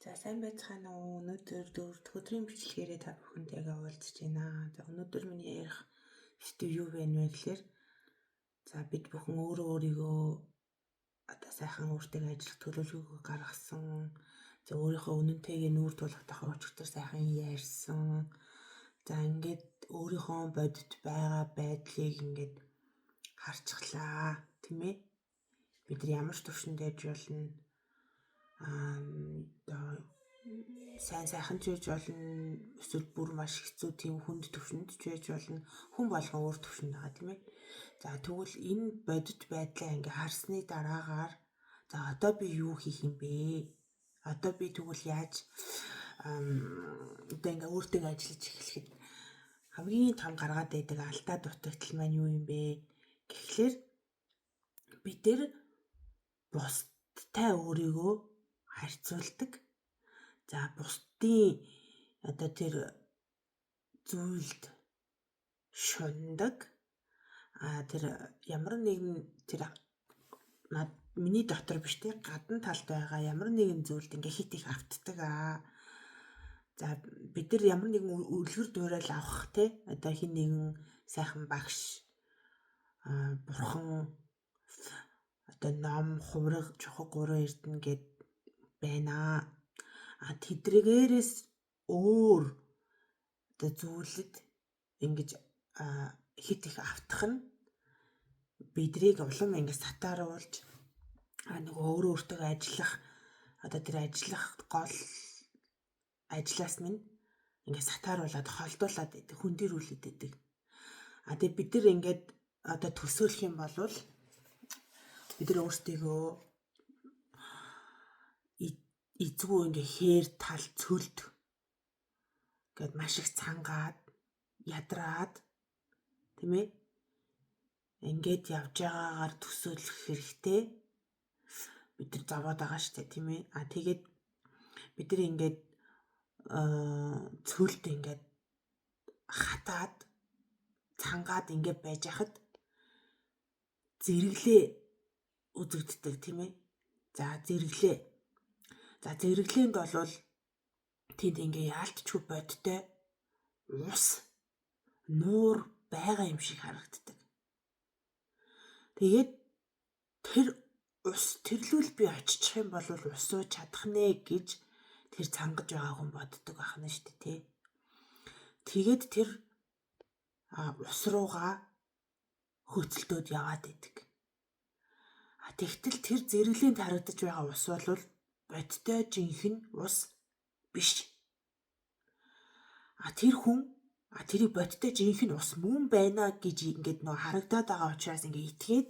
За, сайн байцгаана уу? Өнөөдөр дөрөв дэх өдрийн бичлэгээрээ та бүхэнтэйгээ уулзж байна. За, өнөөдөр миний ярих сэдэв юу вэ гэхээр, за, бид бүхэн өөрөө өөрийгөө одоо сайхан өөртөө ажиллах төлөвлөгөөгөө гаргасан. За, өөрийнхөө үнэнтэйгээ нүүр тулгах өчигдөр сайхан ярьсан. За, ингээд өөрийнхөө бодит байгаа байдлыг ингээд харчихлаа, тийм ээ. Бид нар ямар ч төвшөнд байж болно, одоо сайн сайхан ч байж болно, эсвэл бүр маш хэцүү тийм хүнд төвшөнд ч байж болно. Хүн болгон өөр төвшөнд байгаа, тийм ээ. За, тэгвэл энэ бодит байдлаа ингээ харсны дараагаар, за, одоо би юу хийх юм бэ? Одоо би тэгвэл яаж одоо ингээ өөртөө ажиллаж эхлэхэд хамгийн том гаргаад байдаг алдаа дутагдал маань юу юм бэ гэхлээр, бид нар бусдтай өөрийгөө харьцуулдаг. За, бусдын одоо тэр зүйлд шундаг. А тэр ямар нэгэн тэр над миний дотор биш те, гадна талд байгаа ямар нэгэн зүйлд ингээ хит их автдаг аа. За, бид нар ямар нэгэн үлгэр дуурайл авах те, одоо хин нэгэн сайхан багш, бурхан, одоо ном, хувраг, чухаг гурван эрдэнэ гэд байна. А тэдрэгээрээс өөр одоо зүйлэд ингэж хит их автах нь бидрийг улам ингэ сатааруулж, нөгөө өөрөө өөртөө ажиллах одоо тэр ажиллах гол ажлаас минь ингээ сатааруулад, холдуулаад байдаг, хөндөрүүлээд байдаг. А тэгээ бид нар ингээд одоо төсөөлөх юм бол бид нар өөрсдийгөө эзгүй ингээ хээр тал цөлд гэд маш их цангаад, ядраад, тийм ээ, ингээд явж байгаагаар төсөөлөх хэрэгтэй. Бид нар зовоод байгаа шүү дээ, тийм ээ. А тэгээд бид нар ингээд цөлд ингээд хатаад, цангаад ингээд байж хахад зэрэглээ үзэгддэг, тийм ээ. За, зэрэглээ. За, зэрэглээнд бол тэнд ингээ яалтчгүй бодтой ус нуур байгаа юм шиг харагддаг. Тэгээд тэр ус тэрлүүл би очичих юм бол ус ууж чадах нэ гэж тэр цангаж байгаа хүн боддог байх нь шүү дээ, тий. Тэгээд тэр ус руугаа хөөцөлдөөд яваад идэг. А тэгтэл тэр зэрэглээнд харагдаж байгаа ус бол бодтой жинхэнэ ус биш. А тэр хүн тэрийг бодтой жинхэнэ ус мөн байна гэж ингээд нөө харагдаад байгаа учраас ингээд итгээд,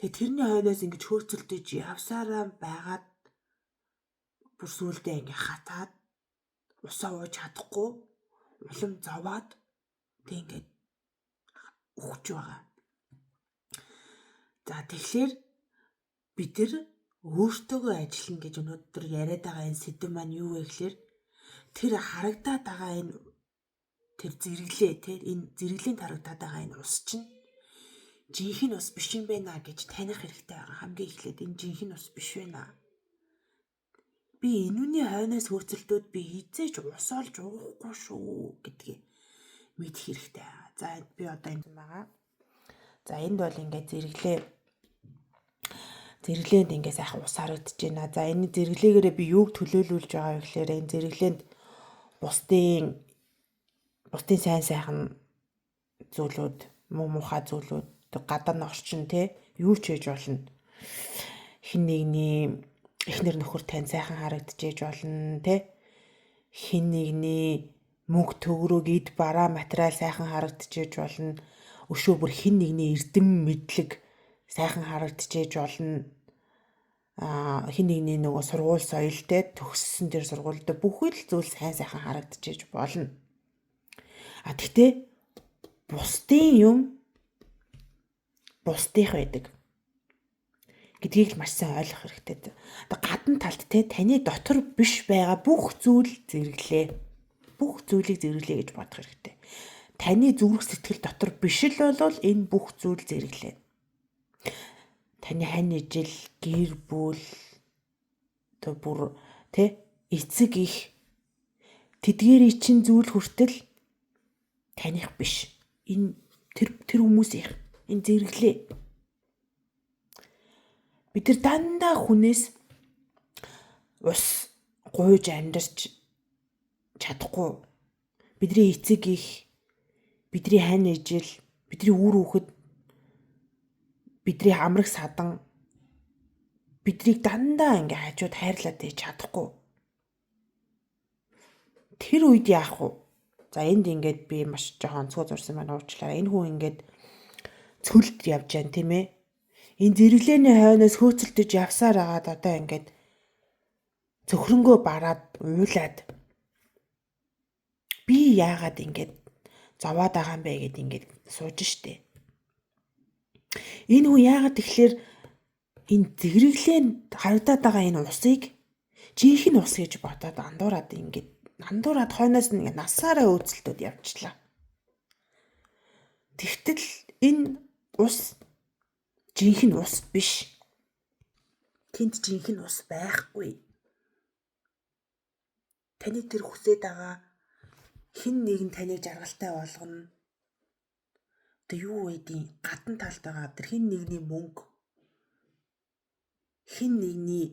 тэгээ тэрний хойноос ингэж хөөцөлдөж явсараа байгаад бүр сүулдэ ингээ хатаад, усаа ууж чадахгүй улам зовоод, тэг ингээд үхэж байгаа. За, тэгэхээр бид нар өөртөөгөө ажиллана гэж өнөөдөр яриад байгаа энэ сэдэв маань юу вэ гэхээр, тэр харагдаад байгаа энэ тэр зэрэглээ, тэр энэ зэрэглээнд харагдаад байгаа энэ ус чинь жинхэнэ ус биш юм байна гэж таних хэрэгтэй байгаа. Хамгийн эхлээд энэ жинхэнэ ус биш байна. Би энүүний хойноос хөөцөлдөөд би хизээч ус олж уухгүй шүү гэдгийг мэдэх хэрэгтэй. За, би одоо энэ байгаа. За, энд бол ингээд зэрэглээнд ингээд сайхан ус харагдаж байна. За, энэ зэрэглээгээрээ би юуг төлөөлүүлж байгаа вэ гэхээр, энэ зэрэглээнд бусдын сайн сайхан зүйлүүд, муу муухай зүйлүүд, гадаа орчин те, юу ч хийж болно. Хин нэгний эхнэр нөхөр тань сайхан харагдчихэж болно те. Хин нэгний мөнгө төгрөг, эд бараа, материал сайхан харагдчихэж болно. Өшөө бүр хин нэгний эрдэм мэдлэг сайхан харагдчихэж болно. А хин нэгний нөгөө сургууль соёл те, төгссөн тэр сургуульд бүхэл зүйл сайн сайхан харагдчихэж болно. А тэгтээ бусдын юм бусдынх байдаг гэдгийг л маш сайн ойлгох хэрэгтэй. Одоо гадна талд те, таны дотор биш байгаа бүх зүйл зэрэглээ. Бүх зүйлийг зэрэглээ гэж бодох хэрэгтэй. Таны зүрх сэтгэл дотор биш л бол энэ бүх зүйл зэрэглээ. Таны хань ижил, гэр бүл, одоо бүр тэ эцэг их тэдгээрийн чинь зүйл хүртэл таних биш. Энэ тэр хүмүүсийнх энэ зэрэглээ. Бид нар дандаа хүнээс ус гуйж амьдарч чадахгүй. Бидний эцэг их, бидний хань ижил, бидний үр хүүхэд, бидний амраг садан биднийг дандаа ингээ хажууд хайрлаад байж чадахгүй. Тэр үед яах вэ? За энд ингээд би маш жоохон онцгой зурсан байна, уучлаарай. Энэ хүн ингээд цөлд явж байна, тийм ээ. Энэ зэрэглээний хойноос хөөцөлдөж явсаар агаад одоо ингээд цөхрөнгөө бараад уйлаад би яагаад ингээд зовоод байгаа юм бэ гэд ингээд сууж штэ. Энэ хүн яагаад тэгэхээр энэ зэрэглээнд харагдаад байгаа энэ усыг жинхэнэ ус гэж бодоод андуураад ингээд андуураад хойноос нь ингээд насаараа өөцөлтөд явчлаа. Тэгтэл энэ ус жинхэнэ ус биш. Тэнд жинхэнэ ус байхгүй. Таны тэр хүсээд байгаа хэн нэгэн таныг жаргалтай болгоно. Одоо юу байдیں۔ Гадна талд байгаа тэр хэн нэгний мөнгө, хэн нэгний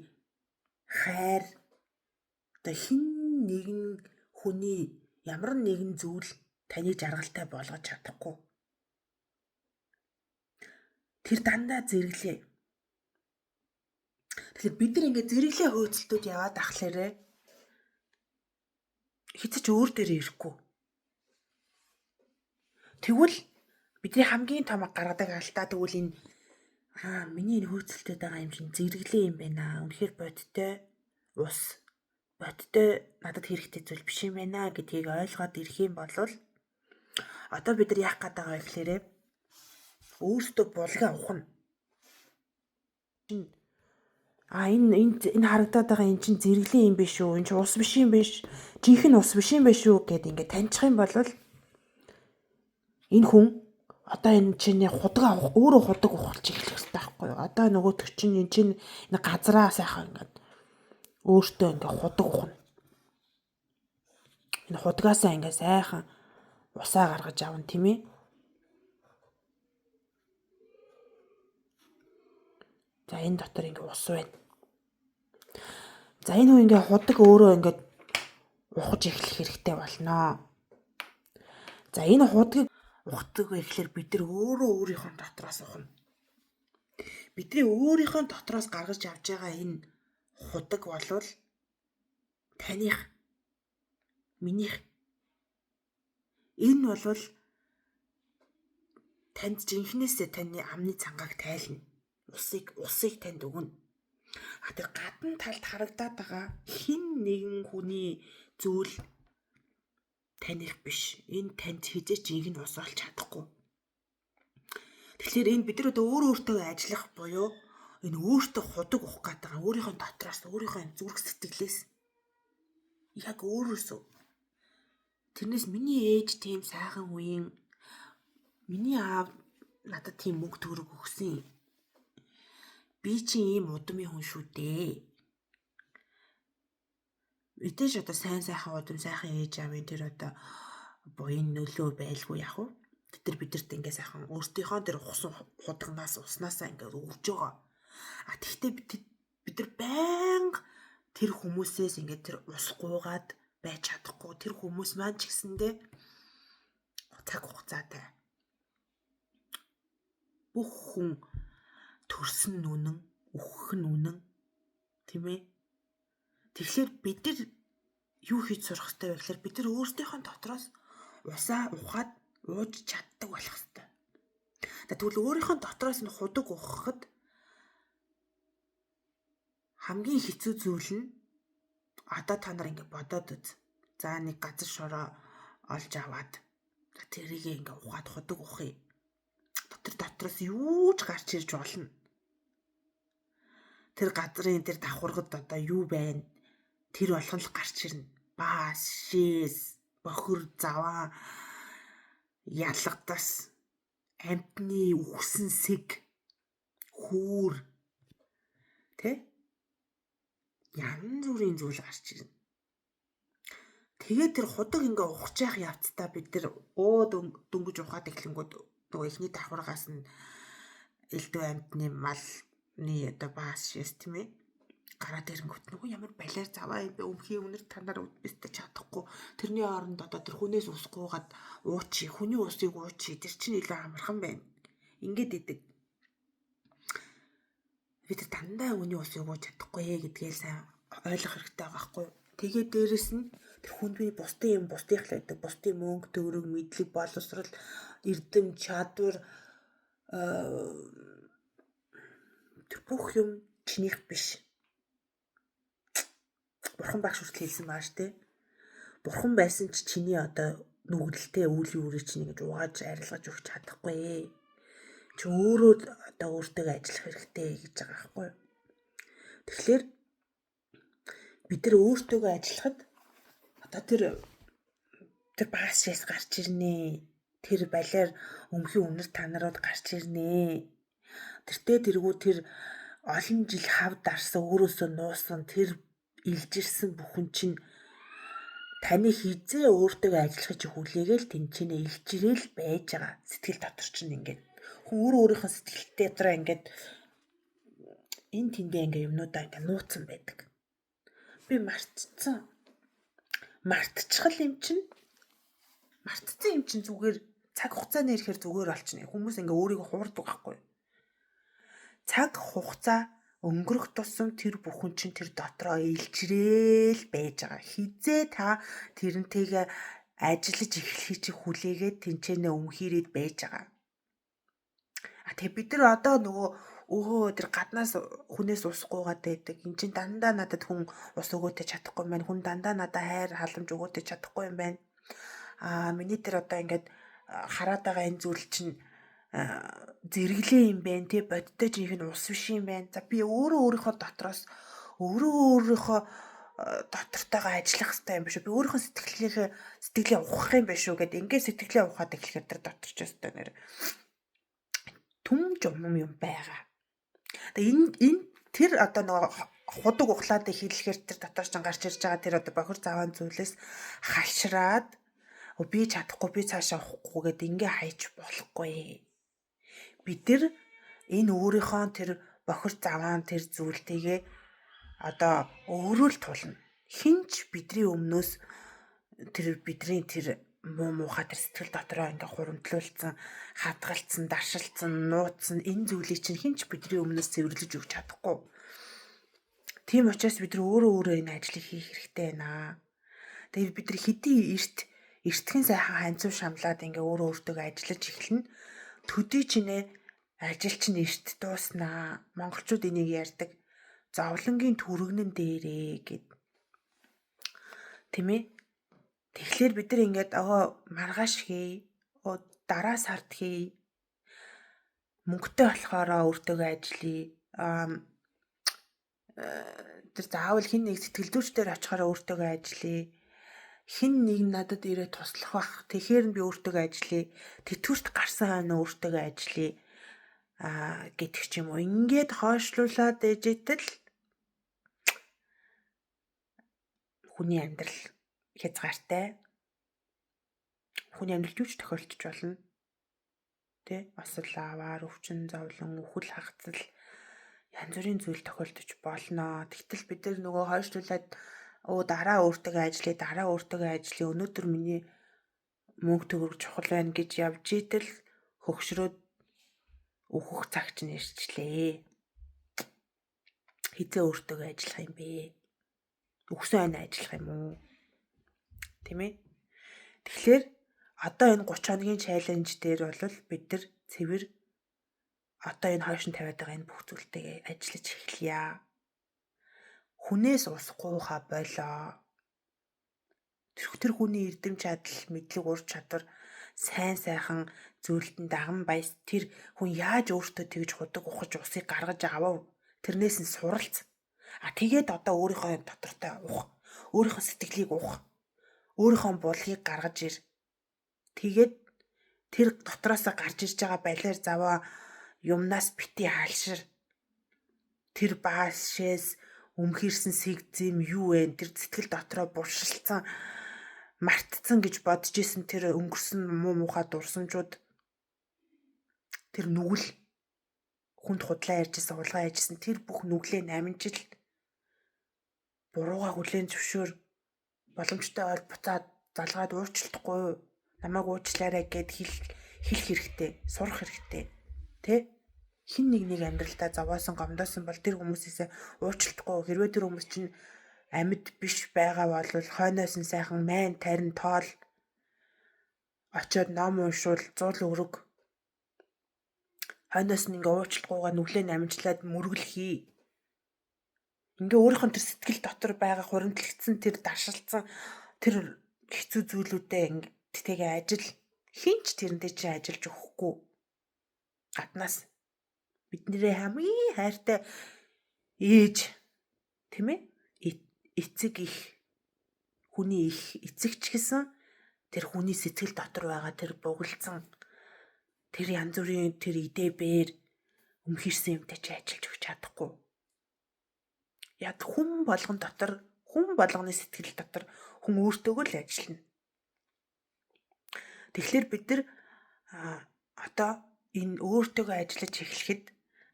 хайр, одоо хэн нэгэн хүний ямар нэгэн зүйл таныг жаргалтай болгож чадахгүй. Тэр дандаа зэрэглээ. Тэгэхээр бид нар ингээд зэрэглээ хөөцөлтөд яваад ахлаарэ хэзээ ч өөр дээрээ ирэхгүй. Тэгвэл бидний хамгийн том гаргадаг алдаа тэгвэл энэ миний энэ хөөцөлтөд байгаа юм чинь зэрэглээ юм байна. Үнэхээр бодтой ус, бодтой надад хэрэгтэй зүйл биш юм байна гэдгийг ойлгоод ирэх юм бол одоо бид нар яах гээд байгаа вэ гэхээр өөрсдөө булгаа ухна. Энэ энэ харагдаад байгаа энэ чинь зэрэглээ юм биш үү? Энэ чинь ус биш юм биш. Жинхэнэ ус биш юм биш үү гэд ингээд таньчих юм бол энэ хүн одоо энэ чинь худаг авах, өөрөө худаг ухалж эхлэх хэрэгтэй байхгүй юу? Одоо нөгөөх чинь энэ чинь энэ газраа сайхан ингээд өөртөө ингээд худаг ухна. Энэ худгаасаа ингээд сайхан усаа гаргаж авна, тийм ээ? За энэ дотор ингээд ус байна. За энэ хүн ингээд худаг өөрөө ингээд ухаж эхлэх хэрэгтэй болно. За энэ худгийг ухдаг вэ гэхлээр бид нар өөрөө өөрийнхөө дотроос ухна. Бидний өөрийнхөө дотроос гаргаж авч байгаа энэ худаг болвол таних, минийх. Энэ болвол танд жинхнээсээ таны амны цангааг тайлна. Усыг танд өгнө. А тэр гадна талд харагдаад байгаа хэн нэгэн хүний зүйл таних биш. Энэ танд хэзээ ч жинхэнэ ус олж чадахгүй. Тэгэхээр энэ бид нар одоо өөр өөртөө ажиллах буюу энэ өөртөө худаг ухах гээд байгаа өөрийнхөө дотроос, өөрийнхөө зүрх сэтгэлээс яг өөрөөсөө. Тэрнээс миний ээж тийм сайхан үеийн, миний аав надад тийм мөнгө төгрөг өгсөн. Би чинь ийм удмын хүн шүү дээ. Мэдээж одоо сайн сайхан удам, сайхан ээж аавын тэр одоо буян нөлөө байлгүй яах вэ? Тэд нар бидэрт ингээ сайхан өөрсдийнхөө тэр ухсан худагнаас, уснаасаа ингээ өгж байгаа. А тэгтээ бид нар байнга тэр хүмүүсээс ингээ тэр ус гуугаад байж чадахгүй. Тэр хүмүүс маань ч гэсэндээ цаг хугацаатай. Бүх хүн төрсөн нь үнэн, үхэх нь үнэн, тийм ээ? Тэгэхээр бид нар юу хийж сурах ёстой вэ гэхээр бид нар өөрсдийнхөө дотроос усаа ухаад ууж чаддаг болох ёстой. Тэгвэл өөрийнхөө дотроос нь худаг ухахад хамгийн хэцүү зүйл нь одоо та нар ингэ бодоод үз. За нэг газар шороо олж аваад тэрийг ингэ ухаад худаг ухъя. Дотор дотроос юу ч гарч ирж болно. Тэр газрын тэр давхаргад одоо юу байна? Тэр болгон л гарч ирнэ. Баас, шээс, бохир, заваа, ялгадас, амьтны үхсэн сэг, хүүр, тэ? Янз бүрийн зүйл гарч ирнэ. Тэгээд тэр худаг ингээ ухаж явах явцдаа бид тэр дөнгөж ухаад эхлэнгүүд нөгөө эхний давхаргаас нь элдв амьтны малны одоо баас шээс тийм ээ гараад ирэнгүүт нөгөө ямар балиар заваа юм бэ, өмхий үнэр танаар үдбэстэй чадахгүй, тэрний оронд одоо тэр хүнээс усгүйгаад уучи, хүний усыг уучи, тэр чинь илүү амархан байна ингээд идэг. Бид дандаа хүний усыг ууж чадахгүй гэдгээ сайн ойлгох хэрэгтэй байгаа байхгүй. Тэгээд дээрэс нь тэр хүнд би бусдын юм бусдынх л байдаг. Бусдын мөнгө, төгрөг, мэдлэг, боловсрал, эрдэм, чадвар тэр бүх юм чинийх биш. Бурхан багш хүртэл хэлсэн бааш те. Бурхан байсан ч чиний одоо нүгэлтэй үлийн үрийг чинь ингэж угааж арилгаж өгч чадахгүй. Чи өөрөө одоо өөртөө ажиллах хэрэгтэй гэж байгаа байхгүй. Тэгэхээр бид нар өөртөө ажиллахад одоо тэр баас шээс гарч ирнэ. Тэр балиар өмхий үнэр танарууд гарч ирнэ. Тэртээ тэргүү тэр олон жил хав дарсан, өөрөөсөө нуусан тэр илжирсэн бүхэн чинь таны хизээ өөртөө ажиллахыг чи хүлээгээл тэнцэнэ илжирээл байж байгаа. Сэтгэл дотор чинь ингээд хүн өөрөө өөрийнхөө сэтгэлтэй дотроо ингээд энэ тэндээ ингээд юмнуудаа ингээд нууцсан байдаг. Би мартцсан. Мартчихал юм чинь мартцсан юм чинь зүгээр цаг хугацааны ирэхээр зүгээр болчихно. Хүмүүс ингээ өөрийгөө хуурдаг байхгүй. Цаг хугацаа өнгөрөх тусам тэр бүхэн чинь тэр дотроо илжрээл байж байгаа. Хизээ та тэрнтэйгээ ажиллаж эхлэхийг чи хүлээгээд тэнцэнэ өмхийрээд байж байгаа. А тэгээ бид нар одоо нөгөө тэр гаднаас хүнээс усгүйгаад байдаг. Эн чинь дандаа надад хүн ус өгөөтэй чадахгүй юм байна. Хүн дандаа надад хайр халамж өгөөтэй чадахгүй юм байна. Аа миний тэр одоо ингээд хараад байгаа энэ зүйл чинь зэрэглээ юм байна тий, бодтой жинхэнэ ус биш юм байна. За би өөрөө өөрийнхөө дотроос өөрөө өөрийнхөө дотортойгоо ажиллах хэрэгтэй юм биш үү? Би өөрийнхөө сэтгэлээ ухах юм биш үү гэд ингээд сэтгэлээ ухаад эхлэхээр тэр дотор ч өстой нэр түм жумам юм байгаа. Тэгээ энэ тэр одоо нөгөө худаг ухлаад хэлэхээр тэр дотор ч гарч ирж байгаа тэр одоо бохир заваан зүйлээс халшраад би чадахгүй, би цаашаа ухахгүй гэд ингээ хайж болохгүй. Бид нар энэ өөрийнхөө тэр бохир заваан тэр зүйлтэйгээ одоо өөрөө л тулна. Хинч бидний өмнөөс тэр бидний тэр муу муухай тэр сэтгэл дотроо ингээ хуримтлуулсан, хадгалцсан, даршилцсан, нууцсан энэ зүйлийг чинь хинч бидний өмнөөс цэвэрлэж өгч чадахгүй. Тийм учраас бид нар өөрөө өөрөө энэ ажлыг хийх хэрэгтэй байна. Тэгээд бид нар хэдий эртхэн сайхан ханцуу шамлаад ингээ өөрөө өөртөө ажиллаж эхэлнэ. Төдий чинээ ажил чинь эрт дууснаа. Монголчууд энийг ярьдаг. Зовлонгийн түргэнэн дээрээ гэд. Тийм ээ? Тэгэхээр бид нар ингээд маргааш хий, дараа сард хий. Мөнгөтэй болохоор өөртөө ажиллая. Тэр заавал хин нэг сэтгэл зүйчдэр очихоор өөртөө ажиллая. Хин нэг надад ирээ туслах бах. Тэгэхээр нь би өөртөө ажиллая. Тэтгэврт гарсан хойно өөртөө ажиллая гэдэг ч юм уу. Ингээд хойшлуулад ээжэтэл хүний амьдрал хязгаартай. Хүний амьдралд юу ч тохиолдож болно. Тэ? Осол аваар, өвчин, зовлон, үхэл, хагацал янз бүрийн зүйл тохиолдож болно. Тэгтэл бид нар нөгөө хойшлуулад дараа өөртөө ажиллая, дараа өөртөө ажиллая. Өнөөдөр миний мөнгө төгрөг чухал байна гэж явж итэл хөгшрөөд өөхөх цаг чинь ирчлээ. Хизээ өөртөө ажиллах юм бэ? Өгсөн айна ажиллах юм уу? Тийм ээ? Тэгэхээр одоо энэ 30 хоногийн чаленж дээр бол бид нар цэвэр одоо энэ хойш нь тавиад байгаа энэ бүх зүйлтэйгээ ажиллаж эхэлье. Хүнээс усгүйхаа болоо. Тэр хүний эрдэм чадал, мэдлэг, ур чадвар, сайн сайхан зүйлтэн даган баяс тэр хүн яаж өөртөө тэгж худаг ухаж усыг гаргаж авав? Тэрнээс нь суралц. А тэгээд одоо өөрийнхөө дотортой ух, өөрийнхөө сэтгэлийг ух, өөрийнхөө булгийг гаргаж ир. Тэгээд тэр дотроосоо гарч ирж байгаа балиар заваа юмнаас бити хаалшир. Тэр баашээс өмхийрсэн сэгзэм юу вэ? Тэр сэтгэл дотроо булшилсан, мартцсан гэж бодож исэн тэр өнгөрсөн муу муухай дурсамжууд, тэр нүгэл, хүнд худлаа ярьжсэн, хулгай ярьжсэн тэр бүх нүглээ намжил, бурууга хүлээн зөвшөөр, боломжтой ойл буцаад залгаад уучлахгүй, намайг уучлаарай гэд хэлэх хэрэгтэй, сурах хэрэгтэй. Тэ? Хин нэг нэг амьдралдаа зовоосон, гомдоосон бол тэр хүмүүсээсээ уучлахгүй. Хэрвээ тэр хүмүүс чинь амьд биш байгаа бол хойноос нь сайхан майн тарин тоол очиод ном уншвал зуул өрөг. Хойноос нь ингээ уучлахгүйгаа нүглээ намжлаад мөргөл хий. Ингээ өөрийнх нь тэр сэтгэл дотор байгаа хуримтлагдсан тэр даршилцсан тэр хэцүү зүйлүүдээ ингээ ажил хинч тэрнтэй чи ажиллаж өгөхгүй. Гаднаас бидний хамгийн хайртай ээж, тийм ээ, эцэг их, хүний их эцэг ч гэсэн тэр хүний сэтгэл дотор байгаа тэр бугалцсан тэр янз бүрийн тэр идэ бээр өмхирсэн юмтай чи ажиллаж өгч чадахгүй. Яг хүн болгон дотор, хүн болгоны сэтгэл дотор хүн өөртөөгөө л ажиллана. Тэгэхээр бид нар одоо энэ өөртөөгөө ажиллаж эхлэхэд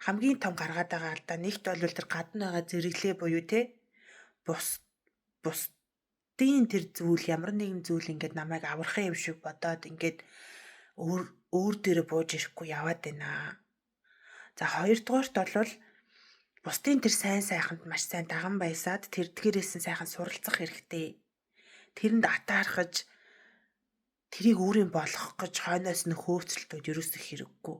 хамгийн том гаргаад байгаа алдаа нэгт бол тэр гадна байгаа зэрэглээ буюу те бусдын тэр зүйл ямар нэгэн зүйл ингээд намайг аврах юм шиг бодоод ингээд өөр дээрээ бууж ирэхгүй яваад байна. За, хоёрдугаарт бол бусдын тэр сайн сайханд маш сайн даган байсаад тэр дгэрээс нь сайхан суралцах хэрэгтэй. Тэрэнд атаархаж тэрийг өөрийн болгох гэж хойноос нь хөөцөлтүүд ерөөсөх хэрэггүй.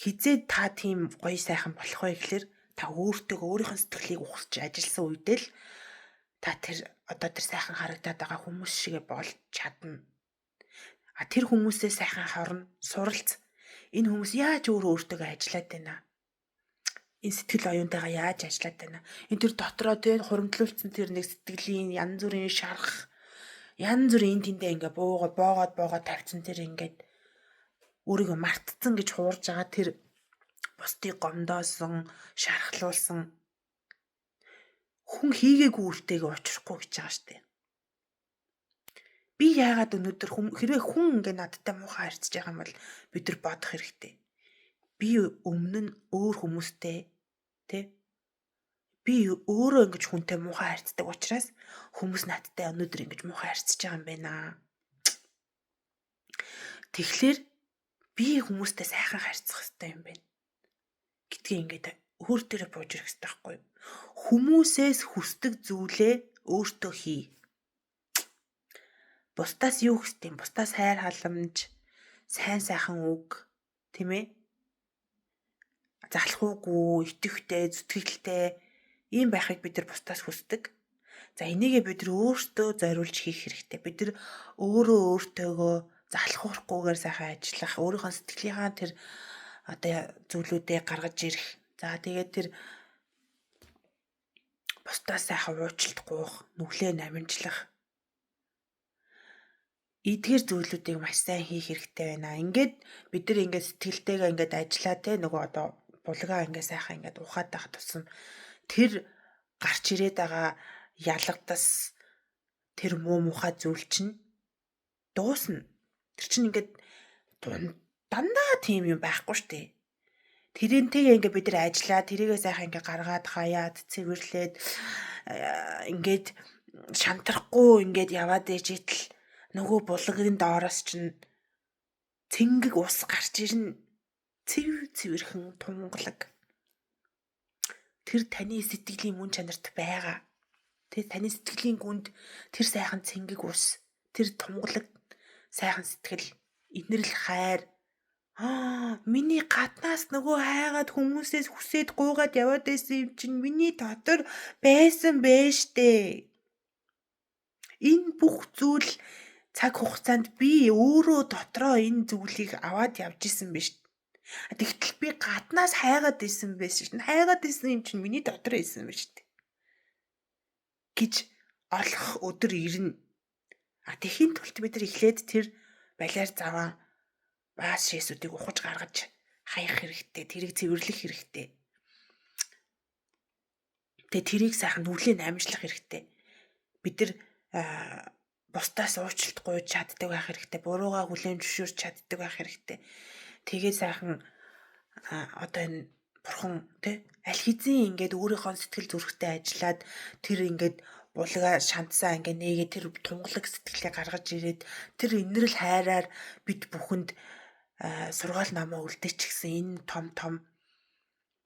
Хизээ та тийм гоё сайхан болох вэ гэхлээр та өөртөө өөрийнх нь сэтгэлийг ухарч ажилласан үедээ л та тэр одоо тэр сайхан харагдаад байгаа хүмүүс шигэ болж чадна. А тэр хүмүүсээ сайхан хорно, суралц. Энэ хүмүүс яаж өөрөө өөртөө ажиллаад байна? Энэ сэтгэл оюунтайгаа яаж ажиллаад байна? Энэ тэр дотроо тэр хуримтлуулсан тэр нэг сэтгэлийн янз бүрийн шарах, янз бүрийн энэ тэндээ ингээ буугаа боогоод боогоод тавьсан тэр ингээд өөрийгөө мартцсан гэж хуурж байгаа тэр бусдыг гомдоосон, шархлуулсан хүн хийгээгүй үлтэйгээ учрахгүй гэж байгаа штэ. Би яагаад өнөөдөр хэрвээ хүн ингээ надтай муухай харьцаж байгаа юм бол бид нар бодох хэрэгтэй. Би өмнө нь өөр хүмүүстэй тэ би өөрөө ингэж хүнтэй муухай харьцдаг учраас хүмүүс надтай өнөөдөр ингэж муухай харьцаж байгаа юм байна. Тэгэхээр би хүмүүстэй сайхан харьцах хэрэгтэй юм байна гэдгийг ингээд өөр дээрээ бууж ирэх хэрэгтэй байхгүй юу? Хүмүүсээс хүсдэг зүйлээ өөртөө хий. Бусдаас юу хүсдэг юм? Бусдаас хайр халамж, сайн сайхан үг, тийм ээ? Залхуугүй, итгэвтэй, зүтгэлтэй ийм байхыг бид нар бусдаас хүсдэг. За, энийгээ бид нар өөртөө зориулж хийх хэрэгтэй. Бид нар өөрөө өөртөөгөө залхуурахгүйгээр сайхан ажиллах, өөрийнхөө сэтгэлийнхаа тэр одоо зүйлүүдээ гаргаж ирэх. За, тэгээд тэр бусдаас сайхан уучлалт гуйх, нүглээ намжлах эдгээр зүйлүүдийг маш сайн хийх хэрэгтэй байна. Ингээд бид нар ингээд сэтгэлтэйгээ ингээд ажиллаа те нөгөө одоо булгаа ингээд сайхан ингээд ухаад байх тусам тэр гарч ирээд байгаа ялгадас тэр муу мухай зүйл чинь дуусна. Тэр чинь ингээд дандаа тийм юм байхгүй штэ. Тэрэнтэйгээ ингээд бид нар ажиллаа, тэрийгээ сайхан ингээд гаргаад хаяад цэвэрлээд ингээд шантрахгүй ингээд яваад ээж итэл нөгөө булгын доороос чинь цэнгэг ус гарч ирнэ. Цэв цэвэрхэн тунгалаг. Тэр таны сэтгэлийн мөн чанарт байгаа. Тэр таны сэтгэлийн гүнд тэр сайхан цэнгэг ус, тэр тунгалаг сайхан сэтгэл, инэрл хайр. Аа, миний гаднаас нөгөө хайгаад хүмүүсээс хүсээд гуйгаад яваад байсан юм чинь миний дотор байсан байж штэ. Энэ бүх зүйл цаг хугацаанд би өөрөө дотроо энэ зүйлийг аваад явж исэн биш. Тэгтэл би гаднаас хайгаад исэн байсан шин. Хайгаад исэн юм чинь миний дотор исэн биш гэж олох өдөр ирнэ. А тэхийн тулд бид нар эхлээд тэр балиар заваа баас шээсүүдийг ухаж гаргаж хаях хэрэгтэй. Тэрийг цэвэрлэх хэрэгтэй. Тэгээ тэрийг сайхан нүглээ амжлах хэрэгтэй. Бид нар бусдаас уучлалт гуйж чаддаг байх хэрэгтэй. Буруугаа хүлээн зөвшөөрч чаддаг байх хэрэгтэй. Тэгээ сайхан одоо энэ бурхан тий аль хэзээ ингээд өөрийнхөө сэтгэл зүрэхтэй ажиллаад тэр ингээд булгаа шандсаа ингээд нээгээ тэр тунгалаг сэтгэлээ гаргаж ирээд тэр инэрл хайраар бид бүхэнд сургаал намаа үлдээчихсэн энэ том том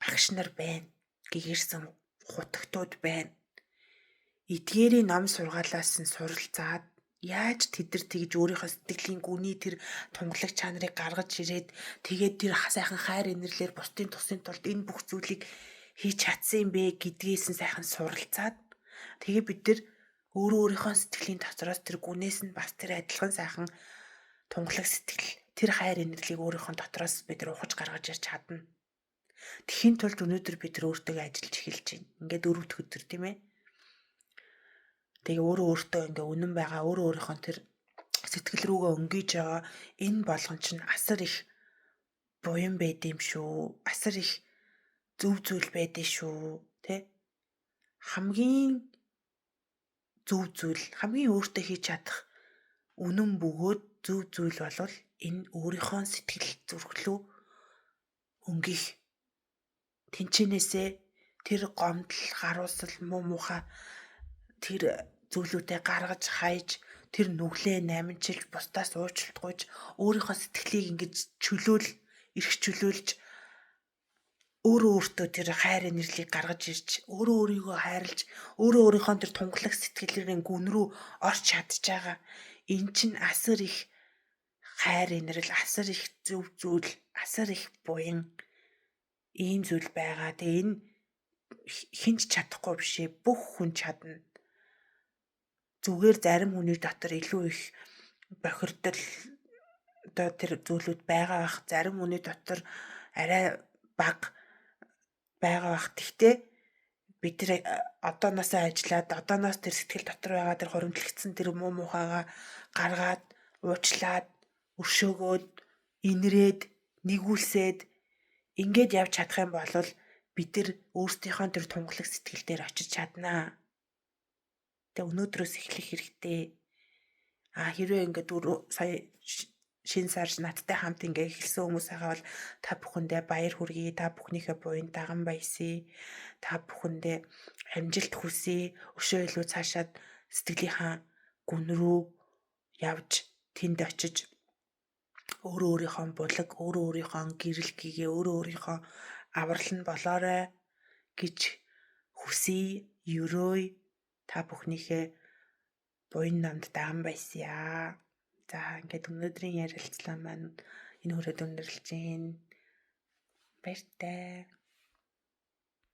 багш нар байна. Гэгэрсэн хутагтууд байна. Эдгээрийн ном сургаалаас нь суралцаад яаж тэд нар тэгж өөрийнхөө сэтгэлийн гүний тэр тунгалаг чанарыг гаргаж ирээд тэгээд тэр сайхан хайр инэрлэр бусдын тусын тулд энэ бүх зүйлийг хийж чадсан юм бэ гэдгээс нь сайхан суралцаад тэгээ бид нар өөрөө өөрийнхөө сэтгэлийн дотроос тэр гүнээс нь бас тэр адилхан сайхан тунгалаг сэтгэл тэр хайр инэрлийг өөрийнхөө дотроос бид нар ухаж гаргаж ирж чадна. Тэхийн тулд өнөөдөр бид нар өөртөө ажиллаж эхэлж байна. Ингээд дөрөв дэх өдөр тийм ээ. Тэгээ өөрөө өөртөө ингээ үнэн байгаа, өөрөө өөрийнхөө тэр сэтгэл рүүгээ өнгийж байгаа энэ болгон чинь асар их буян байд юм шүү. Асар их зөв зүйл байдэн шүү, тэ? Хамгийн зөв зүйл, хамгийн өөртөө хийж чадах үнэн бөгөөд зөв зүйл болвол энэ өөрийнхөө сэтгэл зүрхлүү өнгөх тэнчэнээсээ тэр гомдол, харуусал, муу мухай тэр зүйлүүдээ гаргаж хайж тэр нүглээ намжилж бусдаас уучлалт гуйж өөрийнхөө сэтгэлийг ингэж чөлөөл эрх чөлөөлж өөрөө өөртөө тэр хайр инэрлийг гаргаж ирж өөрөө өөрийгөө хайрлж өөрөө өөрийнхөө тэр тунгалаг сэтгэлээрээ гүн рүү орч чадж байгаа. Эн чинь асар их хайр инэрл, асар их зөв зүйл, асар их буян ийм зүйл байгаа. Тэгээ энэ хинч чадахгүй биш ээ. Бүх хүн чадна. Зүгээр зарим хүний дотор илүү их бохирдол одоо тэр зүйлүүд байгаа бах. Зарим хүний дотор арай бага байгаа бах. Тэгтээ бид тэр одооноосоо ажиллаад одооноос тэр сэтгэл дотор байгаа тэр хуримтлагдсан тэр муу мухайгаа гаргаад уучлаад өршөөгөөд инрээд нэгүүлсээд ингээд явж чадах юм бол бид нар өөрсдийнхөө тэр тунгалаг сэтгэл дээр очиж чаднаа. Тэгээ өнөөдрөөс эхлэх хэрэгтэй. А хэрвээ ингээд сая шинэ сар надтай хамт ингээ эхэлсэн хүмүүс байгаа бол та бүхэндээ баяр хүргэе. Та бүхнийхээ буян даган баясъя. Та бүхэндээ амжилт хүсье. Өшөө илүү цаашаад сэтгэлийнхаа гүн рүү явж тэнд очиж өөрөө өөрийнхөө булаг, өөрөө өөрийнхөө гэрэл гэгээ, өөрөө өөрийнхөө аврал нь болоорой гэж хүсье, ерөөе. Та бүхнийхээ буян намд даган баясъя. За ингээд өнөөдрийн ярилцлага маань энэ хүрээд өндөрлөж байна. Баяртай.